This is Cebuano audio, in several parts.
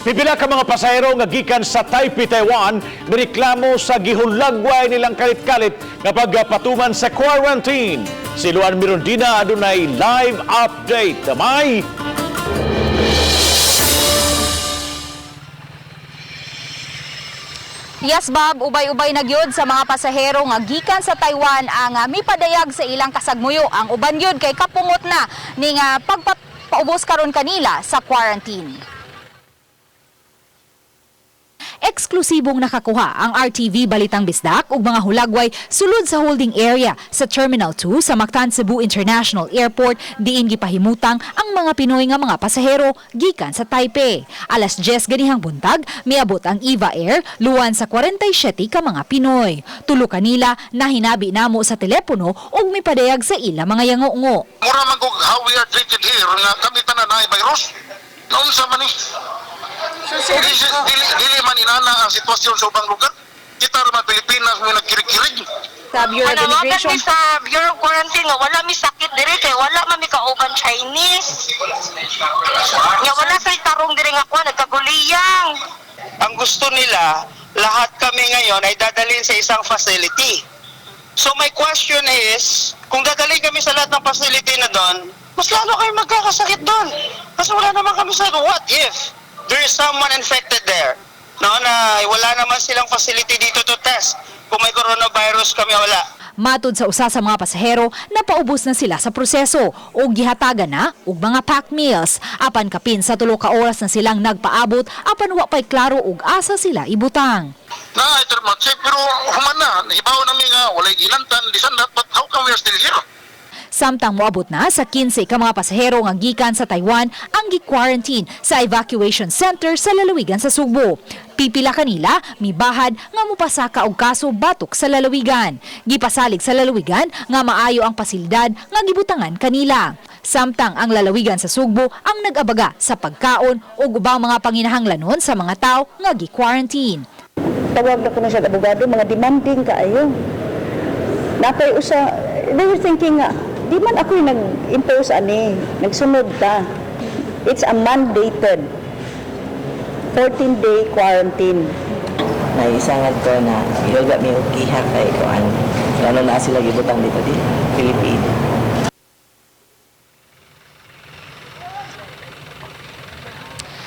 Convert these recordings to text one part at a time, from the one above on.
Pipila ka mga pasahero nga gikan sa Taipei, Taiwan, nireklamo sa gihulagway nilang kalit-kalit nga pagpatuman sa quarantine. Si Luan Mirondina adunay live update. May Yes, Bob, ubay-ubay na gyud sa mga pasahero nga gikan sa Taiwan ang mipadayag sa ilang kasagmuyo. Ang uban gyud kay kapungot na ning pagpaubos karon kanila sa quarantine. Eksklusibong nakakuha ang RTV Balitang Bisdak ug mga hulagway sulod sa holding area sa Terminal 2 sa Mactan Cebu International Airport, diin gipahimutang ang mga Pinoy nga mga pasahero gikan sa Taipei. Alas 10 ganihang buntag, miabot ang EVA Air luwan sa 47 ka mga Pinoy. Tulo kanila nahinabi namo sa telepono ug mipadayag sa ila mga yangongo. Mura man kog how we are treated here nga kami tanan naay virus. Naunsa man ni? Dili, dili, dili man inana ang sitwasyon sa ubang lugar. Kita ra man Pilipinas mo nagkirig-kirig. Sa Bureau of Manawagan Immigration. mi sa Bureau of Quarantine nga wala mi sakit diri kay wala man mi kauban Chinese. Nga wala say tarong diri nga kuan nagkaguliyang. Ang gusto nila, lahat kami ngayon ay dadalhin sa isang facility. So my question is, kung dadalhin kami sa lahat ng facility na doon, mas lalo kayo magkakasakit doon. Kasi wala naman kami sa, what if there is someone infected there? No, na wala naman silang facility dito to test kung may coronavirus kami o wala. Matud sa usa sa mga pasahero, napaubos na sila sa proseso o gihatagan na og mga pack meals. Apan kapin sa 3 ka oras na silang nagpaabot, apan wa pay klaro og asa sila ibutang. Na ito man check pero human na hibaw nami nga walay gilantan bisan that, but how come we are still here? Samtang moabot na sa 15 ka mga pasahero nga gikan sa Taiwan ang gi-quarantine sa evacuation center sa lalawigan sa Sugbo. Pipila kanila mibahad nga mopasaka og kaso batok sa lalawigan. Gipasalig sa lalawigan nga maayo ang pasilidad nga gibutangan kanila. Samtang ang lalawigan sa Sugbo ang nag-abaga sa pagkaon ug ubang mga panginahanglanon sa mga tao nga gi-quarantine. Tawag na ko na siya abogado, mga demanding kaayo. Napay usa, they were thinking nga, di man ako yung nag-impose ani, nagsunod ta. It's a mandated 14-day quarantine. Naisangad ko na ilga mi og giha kay kuan ngano na sila gibutang dito di Philippines.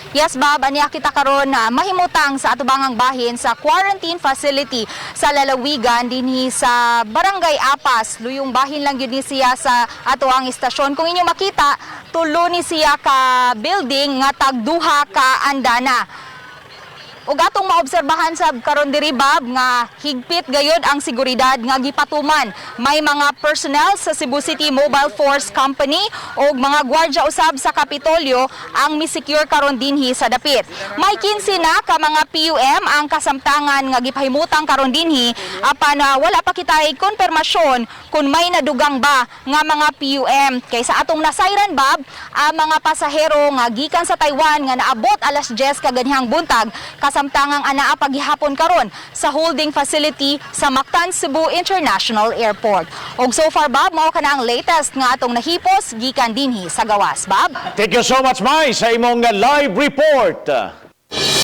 Yes, Bob, aniya kita karon na mahimutang sa atubangang bahin sa quarantine facility sa lalawigan dinhi sa Barangay Apas. Luyong bahin lang gyud ni siya sa atoang istasyon. Kung inyo makita, tulo ni siya ka building nga tag duha ka andana. Ug atong maobserbahan sab karon diri, Bob, nga higpit gayud ang seguridad nga gipatuman. May mga personnel sa Cebu City Mobile Force Company ug mga gwardiya usab sa Kapitolyo ang mi-secure karon dinhi sa dapit. May 15 na ka mga PUM ang kasamtangan nga gipahimutang karon dinhi, apan wala pa kitay konfirmasyon kung may nadugang ba nga mga PUM. Kay sa atong nasayran, Bob, ang mga pasahero nga gikan sa Taiwan nga naabot alas 10 kaganihang buntag, kasamtangang anaa paghihapon karon sa holding facility sa Mactan Cebu International Airport. Og so far, Bob, mao kana ang latest nga atong nahipos gikan dinhi sa gawas, Bob. Thank you so much, Mai, sa imong live report.